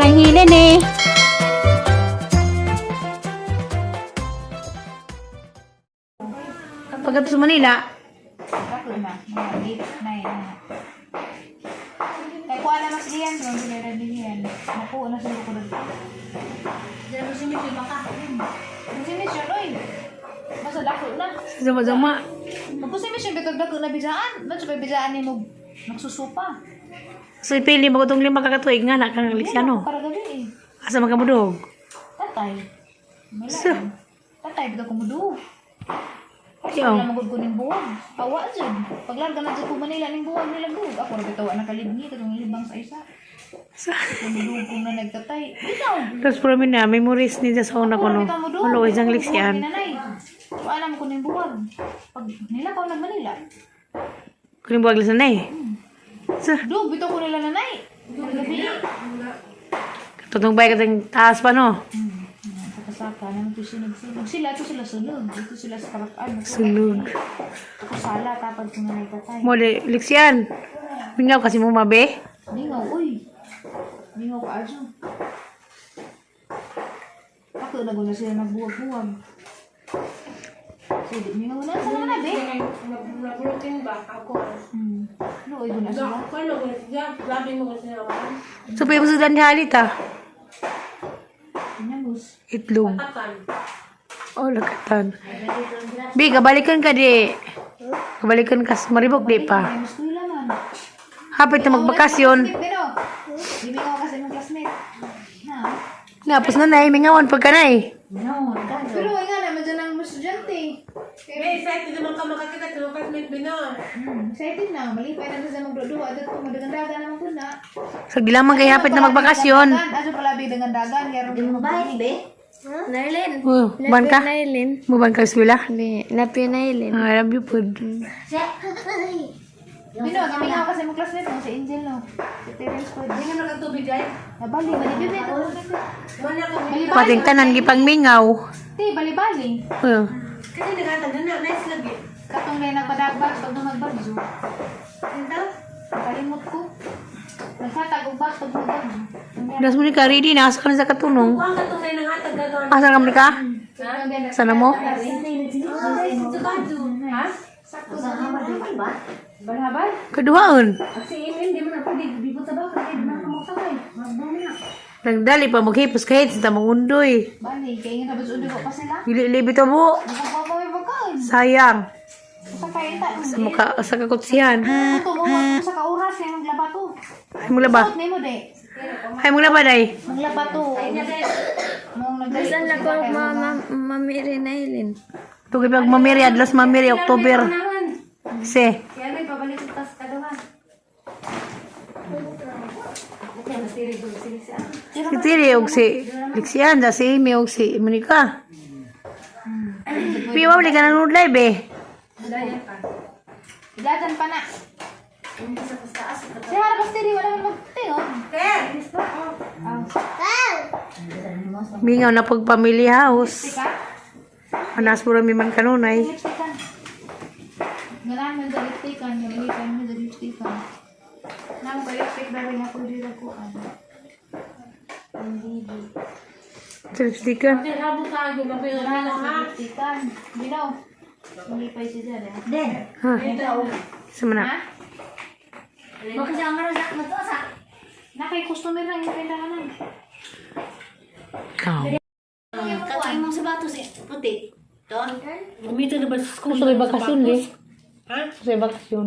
rang hilin eh. Pagkat sa Manila, Ako na, mga 8, 9 na. Kaya kuha na mas diyan, kung sila din yan. Nakuha na siguro ko dito. Diyan mo si Michelle, baka. Mo si Michelle, oy. Basta dako na. zuma-zuma. Magko si Michelle, bitag dako na bijaan. Ba't sa bijaan ni mo nagsusupa? So ipili mo itong 5 ka katuig nga na kang Lixiano. Para gabi eh. Asa man ka mudog? Tatay. Wala. So, Tatay, bitag kumuduog. Yo. Wala magud ko ning buwag. Awa jud. Paglarga na jud ko Manila ning buwag nila buwag. Ako ra bitaw na kalibngi katong libang sa isa. Sa, Kumuduog ko na nagtatay. Bitaw. tapos puro mi na, memories ni sa una ko no. Malo isang Lixian. Wala mo ko ning buwag. Pag nila ka nag Manila. Kuning buwag lisan na eh. Sa, Dug bitaw ko nila nanay. Gabi. katong bay katong taas pa no. Saka-saka naman to sunog-sunog. Sila to sila sunog. Dito sila sa karakaan. Sulog. Ako sala tapad ko nanay tatay. Mo di Lixian. Mingaw kasi mo mabe. Lingaw, uy. Lingaw ka adyo. Ako na na sila nagbuwag-buwag. So, di mingaw na. Saan naman na, be? Naburutin ba? Ako. Luoy ko na sila. Ako ano ko siya? Grabe mo kasi naman. So pa yung sudan ni halit ah. Pinamos. Itlog. Takan. Oh, lagatan. Bi, kabalikan ka di. Kabalikan ka sa Maribok di pa. Ay, mas kuya man. Hapit na magbakasyon. Pero, di mingaw kasi mong classmate. Na. Napos na na, mingawan pagka na eh. Pero nga naman dyan ang mga estudyante. Eh, excited naman ka makakita sa mga classmate bino. Excited na. Malipay na sa magduduwa. At ito, madagandagan naman po na. Sa gilamang kay hapit na magbakasyon. Aso pala dagan dagan. Di mo Mabait, be? Nailin. Oh, ban ka? Nailin. Buban ka eskwela? Lapi nailin. I love you po. Bino, gamingaw kasi mong classmate mo, si Angel, no? Si Terence po. Hindi naman ang tubig ay. Nabali, bali, bali. Wala ka. Bali-bali. Pating tanan gipang mingaw. Ti, bali-bali. Oh. Kasi naghatag na na. Nice lagi. Katong na nagpadagbag, pag dumagbagyo. Ito? Kalimot ko. Naghatag og bag pag dumagbagyo. Das mo ni ka ready na asa ka na sa katunong. Kuha ka itong nanghatag gagawin. Asa ka mo ni ka? Sana mo? Ito ka Ha? Balhabal? Kaduhaon. Si Emil, di mo na pwede. Bibot sa baka. Di mo na kamuksakay. Nagdali pa maghipos kahit sa tamang undoy. Bali, kaya nga tapos undo ko pa sila. Gili-libi to mo. Mukhang pa may pagkain. Sayang. Sa kain ta. Sa mukha sa kakutsihan. Ito, mo sa kauras, yung maglaba to. Ay mo laba. Suot nimo de. Ay mo laba day. Maglaba to. Mong nagdali Bisan ko na sila ko kay mama mamiri nailin. Tugay pag mamiri adlas mamiri October. Se. Kaya may pabalik sa tas kaduha. Si Tiri og si Lixian da si Amy og si Monica. Piwa wala ka nanood live eh. Iladan pa na. Si Harabas Tiri, wala man magtingon. Mingaw na pagpamilya house. Tika? Anas puro mi man kanunay. Lipstickan. Nganahan man sa lipstickan, gamilitan mo sa lipstickan. Namo ka lipstick dahil nga po dito ko ano. Lipstickan. Kasi habang ka, gumapin na Nganahan ha. sa lipstickan. Binaw. Malipay si Dad eh. Ha. Sa mana. Ha? Nakay customer lang yung kailangan. Ikaw. Katong imong sapatos eh, puti. Don. Umita na ba sa school? Sa bakasyon eh. Ha? Sa bakasyon.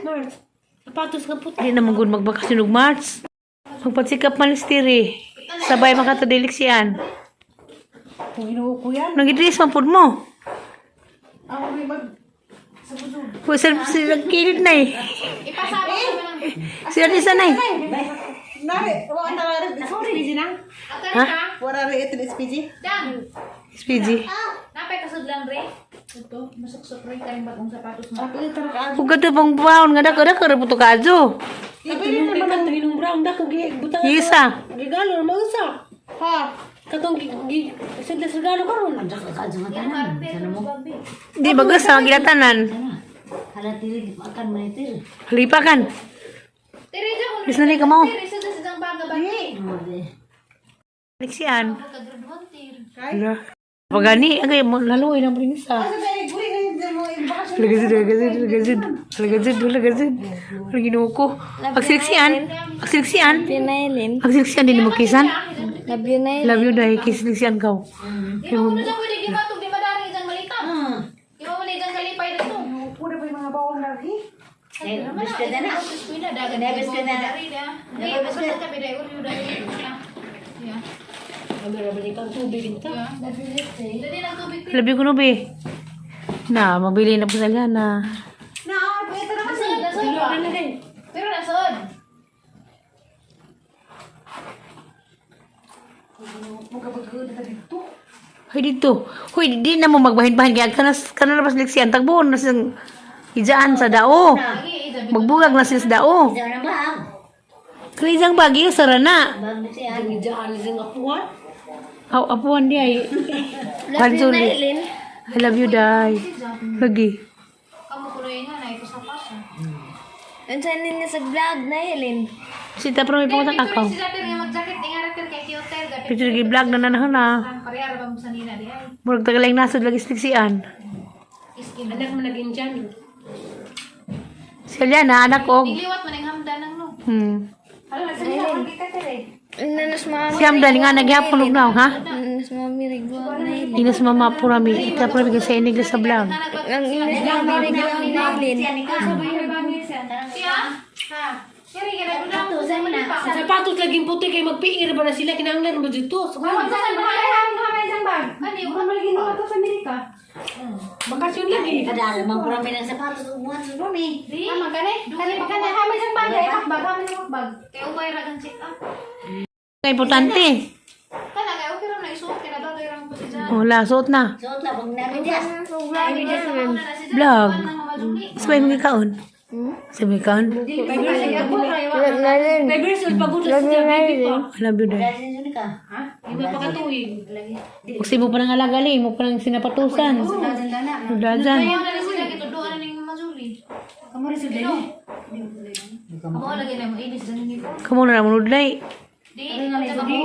March. Sapatos ka puti. Di naman gud magbakasyon og March. Magpatsikap man ni Tiri. Sabay makatadiliksian. Kung ginuho ko yan. Nagidris man pud mo. Ako may mag... Pusan sila kilid na eh. Ipasabot ko lang. Sila di sanay. Nari, wala na rin. Sorry, di na. Ha? Wala rin ito SPG. Dang! SPG. Napay kasudlan re. Ito, masuksok re kaning bagong sapatos mo. Kung kato pang brown nga dako dako ra puto kajo. Ibili naman ang ginong brown dako gi butang. Isa. Regalo na usa. Ha. Katong gi gi sud sa regalo karon. Di bagas sa gilatanan. Halipakan. Tiri dyan, Bis na ni ka mo. Tiri, sa isang baga. Di. Liksian. Pagka-graduate. Ala. Pagani, agay mo lalo ay nang prinsa. Lagazid, lagazid, lagazid, lagazid, lagazid. Ang Ginoo ko. Pagsiliksian, pagsiliksian. Pinailin. Pagsiliksian din mo kisan. Love you na. Love you dahil kisiliksian ka. Di mo kuno dyan pwede gimatog, di madari isang malita. Di mo mali isang kalipay dito. Eh, bes ka na na. Nebes ka na. Di, basta ka biday uri dai. Ya. Ang tubig ito. Dali ng tubig. Love you ko no be. Na, mabili na po sa na. Nasod, nasod. Ano na din? Pero nasod. Hoy dito. Hoy di na mo magbahin-bahin kaya kanas kana na liksian tagbuon na siyang ijaan sa dao. Lagi ida Magbugag na sila sa dao. Isa na ba? Kaya isang bagyo sara na. Bag na siya. Ang dyan ang apuan. Aw, apuan di ay. Love you na, Ilin. I love you, Day. Lagi. Kamu kuno nga na ito sa paso. Unsa ninyo sa vlog na, Ilin? Sita pero may pangutak Picture ako. si Zater nga mag-jacket ni nga rater kay Kyotel. Picture gi vlog na nanahon na. Pareha ra ba mo sa nina di ay. Murag tagalang nasod lagi sliksian. Iskin. Anak mo naging dyan. Si Aliana, anak og. Igliwat man ang hamdan nang no. Hala sa nila kita tere. Nanas mami. Si Hamdan nga nagyapon og naw, ha? Nanas mami rigwa na, Ilin. Inas mama purami. Ita purami kasi inig sa vlog. Ang inas mami rigwa na, Ilin. Siya? Ha. Kiri ka na Ato, sa na. Ang sapatos laging puti kay magpiir ba na sila kinahanglan mo dito. So, Kani ko bakasyon lagi. Padala man pura ng sapatos umuan sa rumi. Di. Tama kani. Kani pa kani hamay sang bag, ay bag, hamay sang bag. Kay ubay ra kang check up. Ang importante. Kana kay okay ra na isuot kay nabagay ra mo si Jan. Wala, suot na. Suot na pag namidyas. Vlog. Sabay mo kaon. Sabay kaon. 5 years old pagod na siya baby pa. I love you, Day. Dahil ka. Ha? Hindi pa katuig. Kasi mo pa nang alagali, mo pa nang sinapatusan. Dadan. Kaya na sila gituduan na ning Mazuli. Kamo rin sila. Kamo lagi na mo inis sa uniform. Kamu na naman udlay. Di, di, di, di,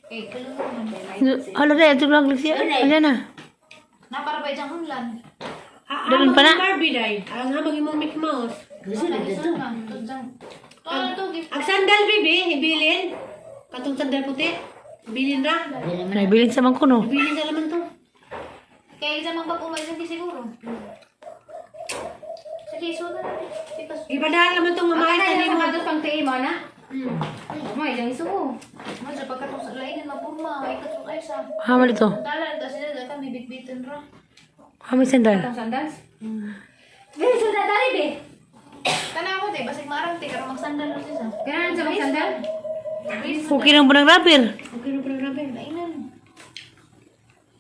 Kay kulungan man. Hala, Day, ito vlog siya. Aliana. Napara pa ijang hunlan. Dalon pa na. Barbie day. Ang hamag imong Mickey Mouse. Gusto na dito. Ang sandal baby, ibilin. Katong sandal puti. Ibilin ra. Naibilin sa mangkuno. Ibilin sa laman to. Kaya isa mang pag-umay sa siguro. Sige, suot na natin. Tikas. Ipadaan naman tong mamahay sa nimo. Sapatos pang tiim mo na? Mo, isang isuo. Mo, sa pagkatong sa lain, mapurma, ay katong ay sa. Hamal ito. Dala, ito sila, dahil kami bitbitin ra. Hamal sandal. Sandals? Be, sandal dali, be. Tanaw ko, te, basig maarang, te, karong magsandal na siya. Kailangan sa magsandal? Okay lang ba ng rapper? Okay na pala grabe. Lainan.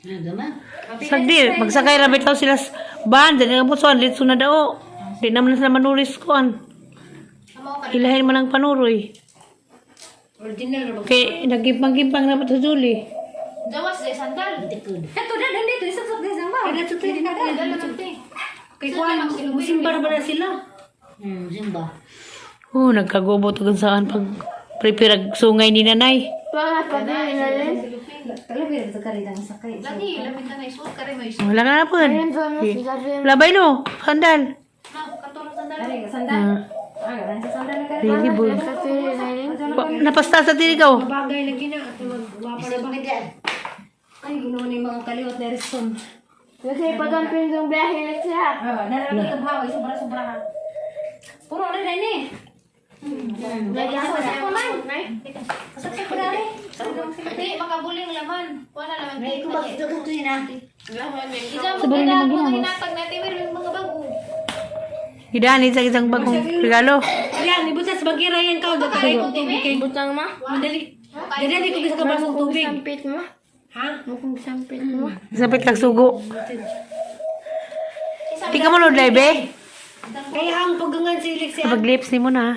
Nagama. Sagdi, magsakay ra bitaw sila sa van, dali nga pusoan, litso na dao. Di naman sila manulis kuan. Amo ka Ilahin man ang panuroy. Original ra ba? Kay nagimpang-gimpang na ba sa Julie? Jawas, de, sandal. Tikod. Kato na, dito, isang sa isang ba? Ay, dato tayo. Sandal naman, te. Kay kuan, musimba ra ba na sila? Simba. Oh, nagkagubo to kung saan pag prepare sungay ni nanay. Lagi, lamig na na, isuot ka rin, may isuot. Wala ka na po. Labay no, sandal. Na, katulong sandal. Ah. Really boy. Napasta sa tiri ka oh. Bagay lagi na at magwapa na ba? Ay, ginawa na yung mga kaliwat na reston. Kasi pagampin yung biyahe na siya. Ah, nararamdaman ka ba? Sobra-sobra ha. Puro na rin eh. Kasaksak ko na rin. Hindi, makabuling laman. Wala laman. May ko bakit ito ito na. Isa mo kaya mo hinatag natin meron yung mga bago. Gidaan isang isang bagong regalo. Ayan, ibutas bagira yan ka. Dato kay tubig kay. Butang ma. Madali. Dali ko sa kabasong tubig. Sampit mo. Ha? Mukong sampit mo. Sapit lang sugo. Di ka mo be? Kaya ang paggangan si Lexi. Pag lips ni mo na.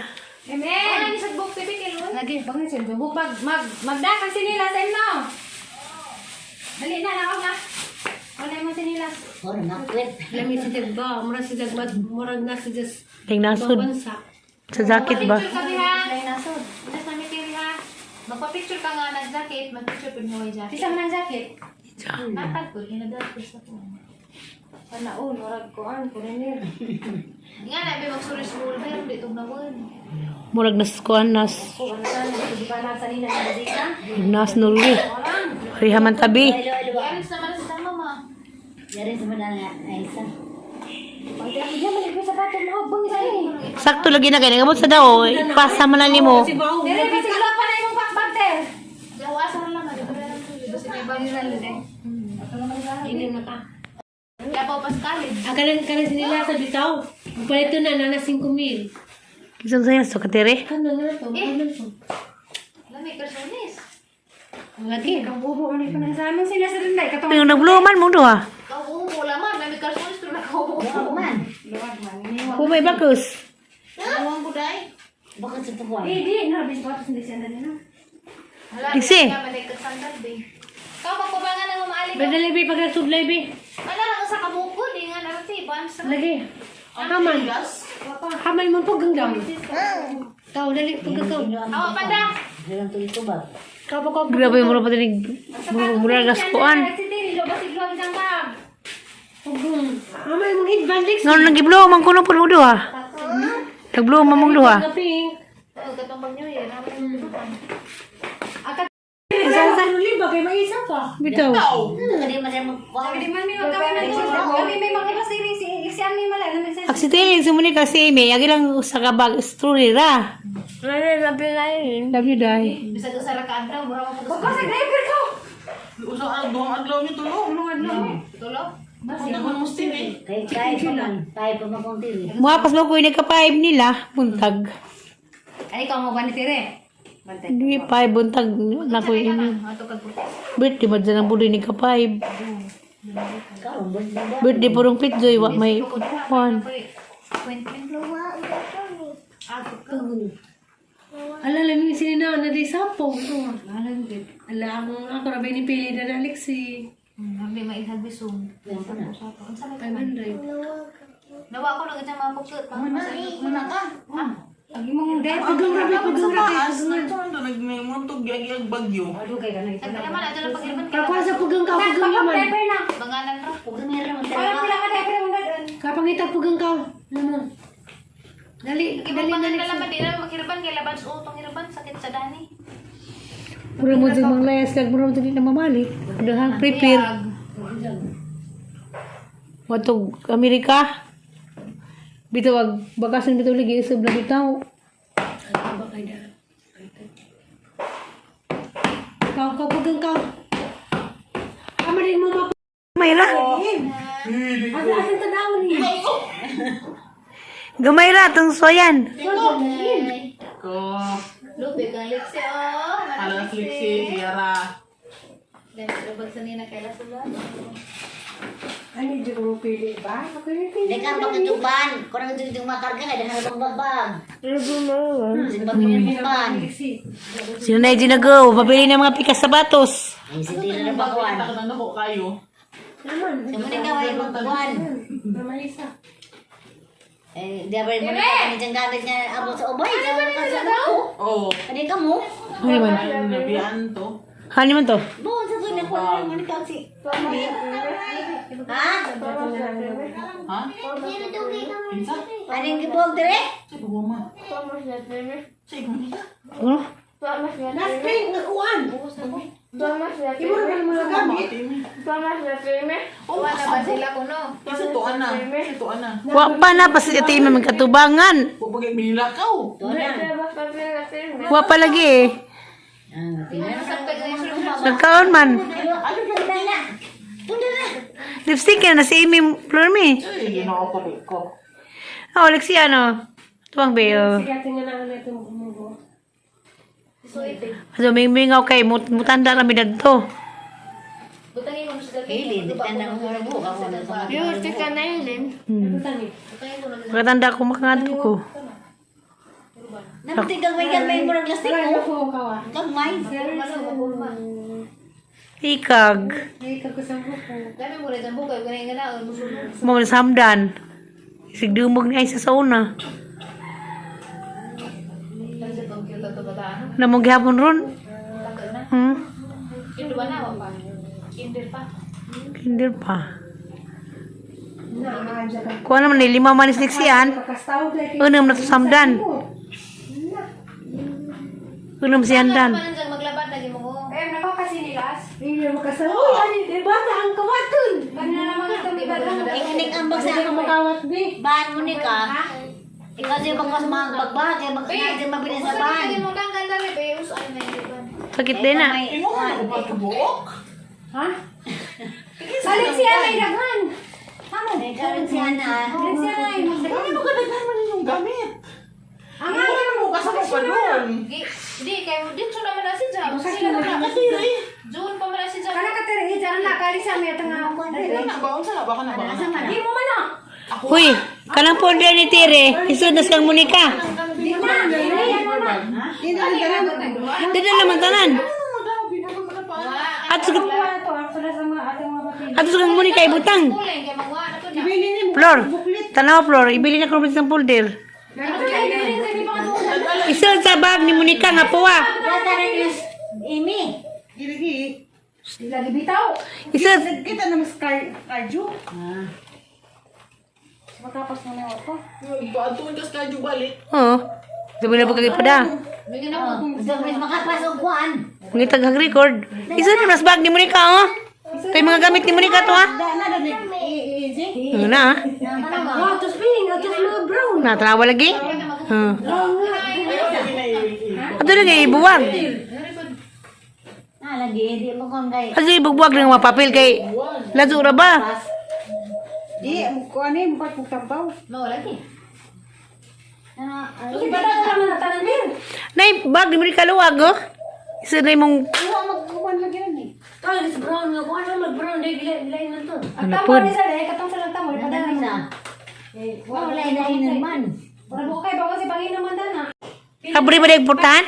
Wala ni sa book tibi kay Lord. Lagi, bagay siya. Dubog mag mag magda kang sinilas em no. Dali na na na. Wala mo sinilas. Ora makwet. Lami si Jagba, murag si Jagba, murag na si Jas. Ting nasod. Bansa. Sa jacket ba? Picture kami ha. Ay nasod. Magpa-picture ka nga ng jacket, mag-picture pud mo kay jacket. Isa man ang jacket. Natag ko, ginadala ko sa ko. Panaon, murag kuan, kurinir. Nga na, may magsuris mo, pero dito na won. Murag nas kuan nas Ko ano na di ba na sa nina sa bazika? nas Norway. Pareha man tabi. Yaris naman sa mama. Yari sa mga nga, ay isa. Pag di man ko sapatos mahagbang isa eh. Sakto lagi na kay nagabot sa dao, ipasa man na nimo. Si Bao. Dire kasi wala pa na imong pakbag ter. Lawasan na lang, di ba lang tuloy. Basta may bago na lang. Hindi na ka. Labaw Pascalin. Ah, kanang sinila sa bitaw. Palito na, nana 5,000. Kisan sa so katere. Kano nga to? Ano to? Lamig karsonis. Lagi. Kabubo man ko na sa among sila sa rinday katong Yung nagluman mo duha. Kauubo laman, lamig karsonis pero nakaubo. Man, Kumay bakus. Awang buday. bakit sa tuwan? Eh di na bis sapatos hindi siya na. Hala, Iksi. nga man sandal be. Ikaw magpabangan ng mamaalig. Badali bi pag nagsudlay bi. Wala lang sa kabuko, di nga narati, bans. Lagi. Haman. Haman mo pag ganggang. Tao dali pag ganggang. Awa panda. Dalang tuloy ko ba? Kapo ko. Grabe mo pa tinig mura gas kuan. Si Tiri lo basig lo ang bag. Haman mong headband legs. Ngano nang giblo man kuno pud mo duha. Nagbluma mong duha. Kaping. Oh, katong pag New Year, naman. Isa sa liba kay maisa pa. Bitaw. Hindi man siya magkuhan. Di man mi kami man kami may mga siri si si ami mala namin sa Aksitili sumuni kasi may agi lang sa kabag story ra. Ano, labi na yun. Love you dai. Bisag usa ra ka adlaw, mura mo Ko sa driver ko. Usa ang duhang adlaw niyo tulo. tulo. Punta ko ng mustin eh. Kay kay pa man, kay pa man kong tiri. Muhapas mo ko nagka 5 nila buntag. Ay ikaw mo ba ni Tire? Bantay. Di 5 buntag na ko ini. Ato kag Birthday man dyan ang budoy ni ka 5. Karon ba ba? Birthday purong pitjoy wa may kuan. Appointment. Ala lami sinina na di sapo. Ala ang ako ra ni pili na na Alexi. Habi mailhag bisong. Unsa may 500. Nawa ko na ganyan mga pukot. Muna ka. Ang imong driver Pagang rabi pagang rabi. Taas na to ando nagmurag to giyag bagyo. dugay ka na ito. Nagpila man ato lang pagirban kay Kakuha sa pagang ka pagang laman. Driver na. bangalan ra. Huwag na meron ang Wala dalawa. pula ka driver mong dadon. Kapangita pagang ka. Ano? Dali, Kay dali na bangalan Alexi. naman di na maghirban kay laban sa utong hirban sakit sa dani. Mura mo dyan manglayas lang mura mo dyan na mamali. Dahang prepare. Watog Amerika. Bitaw ag bakasan bitaw lagi isab na bitaw. Kaw kaw pagang ka. Ama din mo map. May ra. Asa asan tanaw ni? Gamay ra tong soyan. Ko. Lupi kang liksi oh. Alas liksi yara. Dahil lubag sa nina kay lasula. Ano di ko mo pili ba? Ako yung pili. Dek ang pagtutuban, kurang jung makarga kay dahil bang bagbag. Hmm. Ban. Alexi. Sino na yung ginagaw? Pabili ng mga pikas sapatos. Ay si tiri na bakuan. Takot na ko kayo. Naman. Sa muna ka way magkuan. Mamalisa. Eh, di ba mo na kami diyang gamit nga abot sa ubay. Ano ba sa ako? Oh. Ano ka mo? Ano man? Nabian to. Hani man to? Buon sa tuloy ko lang man ka si. Ha? Ha? Kinsa? Anong gibog dire? Sa bugoma. Sa ibang nila. Ano? Last pink na kuan. Imo ra man mga gamit. Wala ba sila kuno? Kinsa to ana? Kinsa to ana? Wa pa na pa sa ati man katubangan. Wa bagay minilakaw. Tuwa na. Wa pa lagi eh. Ah, tingnan. Nagkaon man. Ano ba na? Tunda na. Lipstick yan na si Amy Plurmi. Ay, ginoo ko ko. Ah, Alexi ano? Tuwang bayo. Sige tingnan na na itong bumubo. So, mingmingaw kay mutanda kami dadto. Butangin mo sa dali. Ili, tanda mo na buka ko na sa. Yung tika na yun. Hmm. Makatanda ko makangadto ko. Namuting gagmay gagmay mo ng plastic Wala ko. ko kawa. Gagmay. Ikag. Ay kagkusang ko. Dami mo rin ang bukay kung nga na musulong. Mo sa hamdan. Sigdumog ni ay sa sauna. Kasi kung kita to bataan. Namong gihapon ron. Grade 1 na, wa pa. Kinder pa. Kinder pa. Kuha naman ni lima manis liksian. Unam na to samdan. Unam si Andan. Ano nang maglabat lagi mo ko? Eh, nakakasinilas. Hindi mo kasama. Uy, ano, di bata ang kawaton. Ano na naman itong iba lang? Ikinig ang bagsa Ang makawat di. Bahan mo ni ka. Ikaw siya bang mas mga bagbag, kaya mag na mabilis sa bahan. Lagi mo lang ganda ni be, uso ay na iban. Sakit din na. Imo ka na ba kabuok? Ha? Balik siya may daghan. May karon siya na. Balik siya na magdaghan. Ano ka daghan man yung gamit? Ang Ano na mo kasama pa doon? Di, di kay dito naman na si Jam. Sila na Katiri. June pa man na si Jam. Kana ka tere, dyan na kali sa may tanga. Ano na ba? Unsa na ba ka na ba? Di mo man ah. Huy, kanang folder ni Tere, isod na kang Monica. Di na. Di na. Dito naman tanan. At Wala na to, ang sula sa mga ating mga batid. at kang Monica ibutang. Kulay kay magwa na to na. Flor, tanaw Flor, ibili na kong isang folder. Isod sa bag ni Monica nga puwa. Bata na ni Amy. Lagi bitaw. Isod Kita na mas cardio. Matapos na na ako. Baatuan ka sa cardio balik. Oo. Sabi na ba kagipada? Gusto mo makapasok kuan. Ngitag hag record. Isod na mas bag ni Monica oh. Kay mga gamit ni Monica to ha. Ano na ha? Oh, tos pink, atos mga brown. Natanawa lagi. Ato lagi ibuwag. Na lagi di mo kon kay. Ato ibuwag ng mga papel kay lazo ra ba? Di, mo ano mo pagtabaw. Mao lagi. Na Di ba na naman na tanan din? Nay bag ni Monica luwag oh. Isod na imong Tol, is brown nga kuan mag brown di gila lain na to. Ang Ano tamo pod? ni sa dahil katong sa lang tamo Ano pa na. Wala na man. Wala ko kay bago si Panginoon man dana. Abri ba dayag putahan?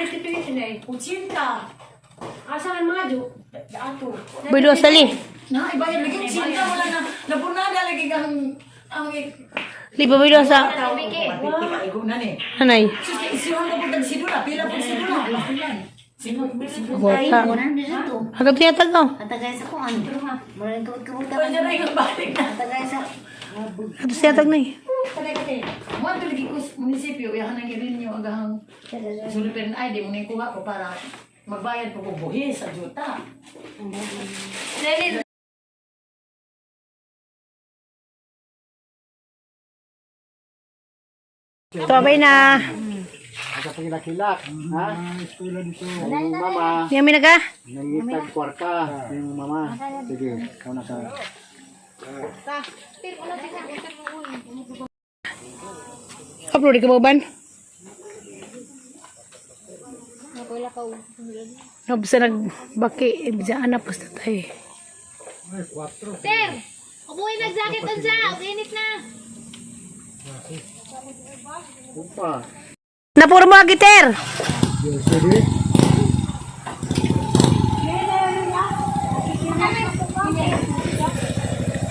Utsinta. Asa man mga jo? Ato. Bido sali. Na, iba yung lagi sinta wala na. Napunada lagi ang ang Lipa bido sa Pati na ni. anay. Sus, isiwan ka pag sidula, pila pag sidula. Bota. Kuan dito. Agad tiyatag oh. Atagay sa kuan. Murag kabut-kabut. Pwede na yung balik na. Atagay sa Ato siyatag na eh. Mo ato lagi ko sa munisipyo, iyahan ang irinyo agahang sulipin ID mo ni kuha ko para magbayad po ko buhis sa juta. Tabay na. Asa pangilakilak, ha? Eskwela dito. Yung mama, Yami na ka? nangitag kwarta. Yung mama. Sige, ikaw na ka. Upload ka ba ban? No, bisa nagbaki, bisa anak pa sa tayo. Sir, umuwi nag-jacket unsa, init na. Upa. Napuro mo agiter! Sige.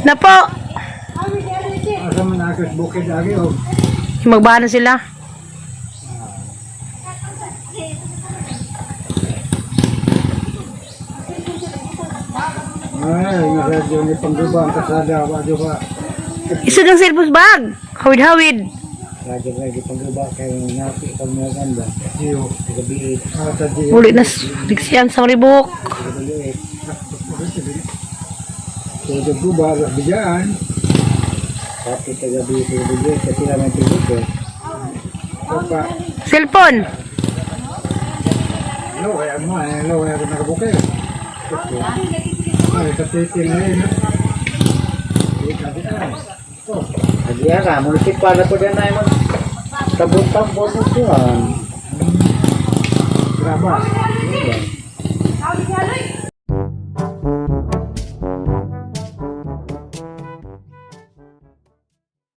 Napo! Asa man akas bukid agi og Magbahan na sila. Ay, nga radyo ni pangguba ang kasada wa ba. Isa kang cellphone bag! Hawid-hawid! Radyo nga di pangguba kay napi pag mga ganda. Iyo, gabi. Ah, tadi. Uli na diksiyan sa ribok. Gabi. So, guba bijaan. Tapi tagabi tagabi kasi naman tigil. Opa. Cellphone! Hello, kaya mo, hello, kaya ako nakabukay. Ay, kapiti na yun. Agiya ka, munisipal na po din na yung tabot-tabot ito ah. Graba.